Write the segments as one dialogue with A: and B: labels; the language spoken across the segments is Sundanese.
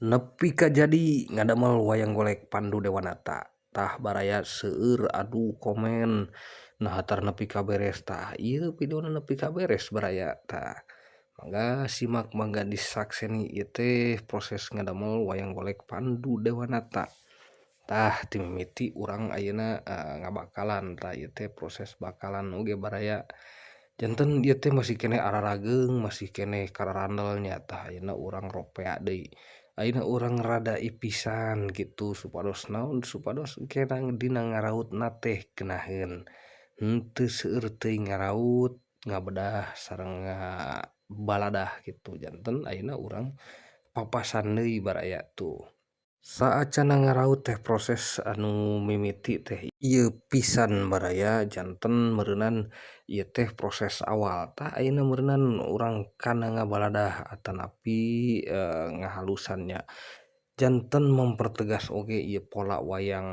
A: Nepi ka jadi ngadamel wayang golek Pandu Dewanata. Tah baraya seueur adu komen nah tar nepi ka beres tah ieu videona nepi ka beres baraya tah. Mangga simak mangga disakseni ieu teh proses ngadamel wayang golek Pandu Dewanata. Tah ti mimiti urang ayeuna ngabakalan tah ieu teh proses bakalan oge baraya. Janten ieu teh masih keneh ararageung masih keneh kararandel nya tah ayeuna urang ropea deui. Ayeuna urang rada ipisan gitu supados naon supados engke dina ngarautna teh geunaheun henteu seueur teuing ngaraut ngabedah sareng ngabaladah gitu janten ayeuna urang papasan deui baraya tuh. Saacana ngaraut teh proses anu mimiti teh ieu pisan baraya janten meureunan ieu teh proses awal tah ayeuna meureunan urang kana ngabaladah atanapi ngahalusan nya janten mempertegas oge ieu pola wayang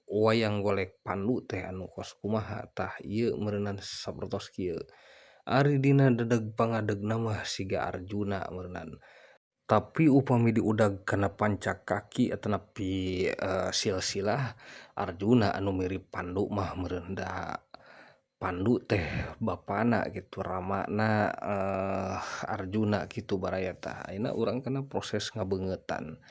A: wayang golek Pandu teh anu kos kumaha tah ieu meureunan sapertos kieu. Ari dina dedeg pangadegna mah siga Arjuna meureunan. Tapi upami diudag kana panca kaki atanapi silsilah Arjuna anu mirip Pandu mah meureun da Pandu teh bapana gitu ramana Arjuna gitu baraya tah. Ayeuna urang kana proses ngabeungeutan.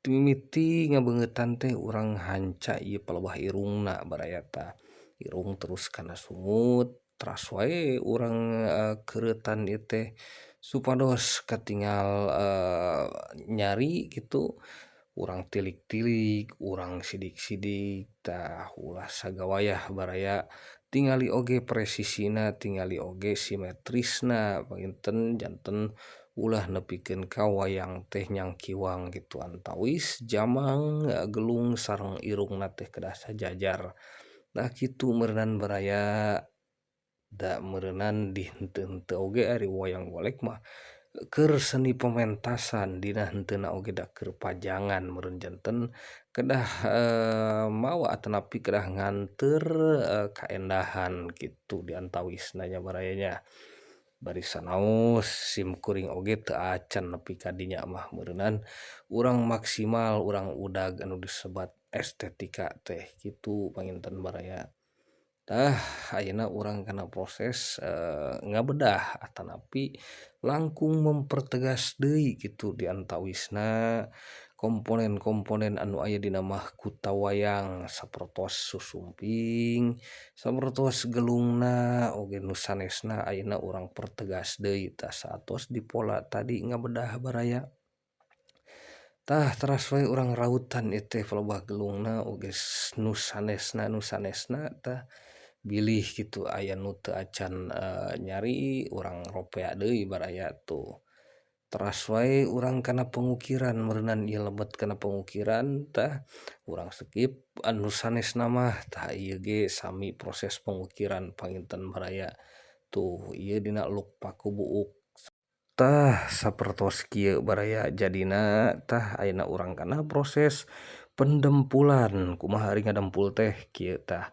A: Ti mimiti ngabeungeutan teh urang hanca ieu palebah irungna baraya tah. Irung terus kana sungut teras wae urang keureutan ieu teh supados katingal nyari gitu urang tilik-tilik urang sidik-sidik tah ulah sagawayah baraya tingali oge presisina tingali oge simetrisna panginten janten ulah nepikeun ka wayang teh nyangkiwang gitu antawis jamang gelung sareng irungna teh kedah sajajar. Nah kitu meureunan baraya da meureunan di henteu-henteu oge ari wayang golek mah keur seni pementasan dina henteuna oge da keur pajangan meureun janten kedah mawa atanapi kedah nganteur kaendahan kitu di antawisna nya baraya nya. Bari sanaos sim kuring oge teu acan nepi ka dinya mah meureunan urang maksimal urang udag anu disebat estetika teh kitu panginten baraya. Tah ayeuna urang kana proses ngabedah atanapi langkung mempertegas deui kitu di antawisna komponen-komponen anu aya dina mahkuta wayang sapertos susumping sapertos gelungna oge nu sanesna ayeuna urang pertegas deui tah saatos dipola tadi ngabedah baraya. Tah teras we urang rautan ieu teh palebah gelungna oge nu sanesna tah bilih kitu aya nu teu acan nyari urang ropea deui baraya tuh. Teras wae urang kana pengukiran meureunan ieu lebet kana pengukiran tah urang skip anu sanesna mah tah ieu ge sami proses pengukiran panginten baraya tuh ieu dina luk paku buuk. Tah sapertos kieu baraya jadina tah ayeuna urang kana proses pendempulan kumaha ari ngadempul teh kieu tah.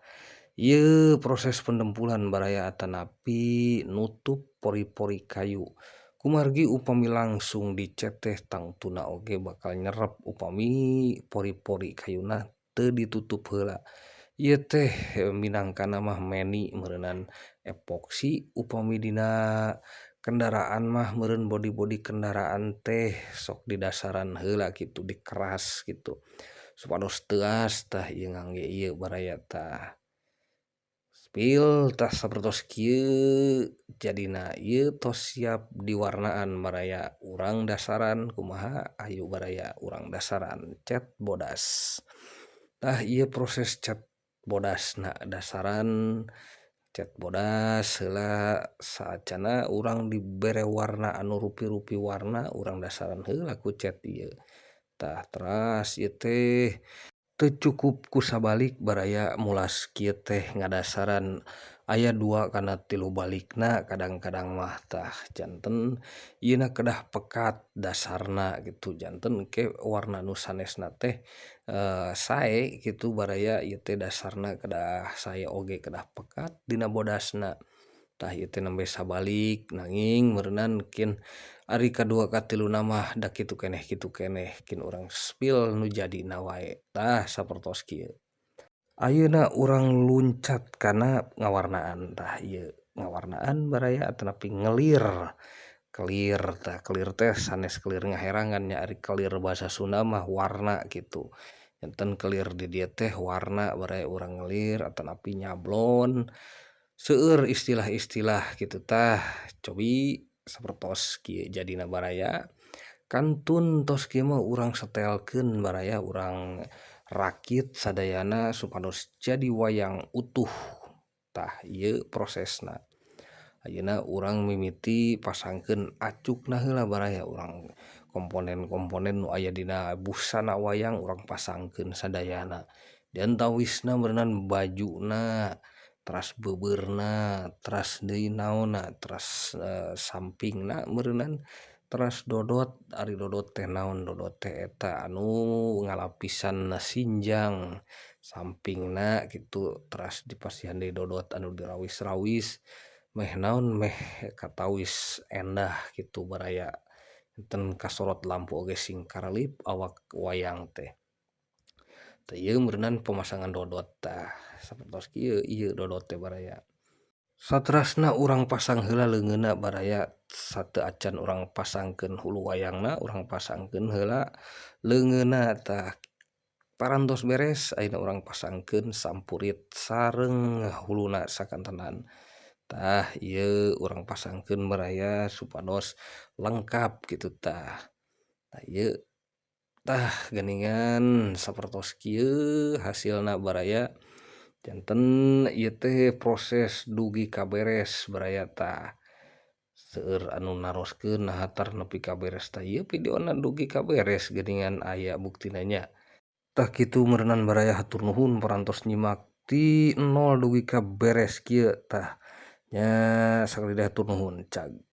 A: Ieu proses pendempulan baraya atanapi nutup pori-pori kayu. Kumargi upami langsung dicet teh tangtuna oge bakal nyerep upami pori-pori kayuna teu ditutup heula. Ieu teh minangkana mah meni meureunan epoksi upami dina kendaraan mah meureun bodi-bodi kendaraan teh sok didasaran heula kitu dikeras kitu supados teuas tah ieu ngangge ieu baraya tah. Spil tah sapertos kieu jadina ieu tos siap diwarnaan baraya urang dasaran kumaha ayu baraya urang dasaran cet bodas. Tah ieu proses cet bodasna dasaran cet bodas heula saacana urang dibere warna anu rupi-rupi warna urang dasaran heula ku cet ieu. Tah teras ieu teh teu cukup ku sabalik baraya mulas kieu teh ngadasaran aya 2 kana 3 balikna kadang-kadang mah tah janten ieuna kedah pekat dasarna gitu janten ke warna nu sanesna teh sae kitu baraya ieu teh dasarna kedah sae oge kedah pekat dina bodasna. Tah ieu teh nembe sabalik nanging meureunan kin ari kadua katiluna mah da kitu keneh kin urang spill nu jadina wae tah sapertos kieu. Ayeuna urang luncat kana ngawarnaan tah ieu ngawarnaan baraya atanapi ngelir. Kelir tah kelir teh sanes kelir ngaherangan nya ari kelir bahasa Sunda mah warna gitu. Janten kelir di dieu teh warna baraya urang ngelir atanapi nyablon seueur istilah-istilah kitu tah cobi sapertos kieu jadina baraya kantun tos kieu mah urang setelkeun baraya urang rakit sadayana supados jadi wayang utuh tah ieu prosesna. Ayeuna urang mimiti pasangkeun acukna heula baraya urang komponen-komponen nu aya dina busana wayang urang pasangkeun sadayana. Di antawisna meureunan bajuna teras beubeurna teras deui naonna teras sampingna meureunan teras dodot ari dodot teh naon dodot teh eta anu ngalapisan sinjang sampingna kitu teras dipasihan deui dodot anu dirawis-rawis meh naon meh katawis endah kitu baraya ten kasorot lampu oge sing karelip awak wayang teh. Tah ieu meureunan pemasangan dodot tah sapertos kieu ieu dodot teh baraya. Saterasna urang pasang heula leungeunna baraya sateu acan urang pasangkeun hulu wayangna urang pasangkeun heula leungeunna tah parantos beres ayeuna urang pasangkeun sampurit sareng huluna sakantenan. Tah ieu urang pasangkeun baraya supados lengkap kitu tah. Tah ieu tah geuningan sapertos kieu hasilna baraya janten ieu teh proses dugi ka beres baraya tah. Seueur anu naroskeun naha tar nepi ka beres tah ieu videona dugi ka beres geuningan aya buktina nya. Tah kitu meureunan baraya hatur nuhun parantos nyimak ti nol dugi ka beres kieu tah nya sakali deui hatur nuhun cag.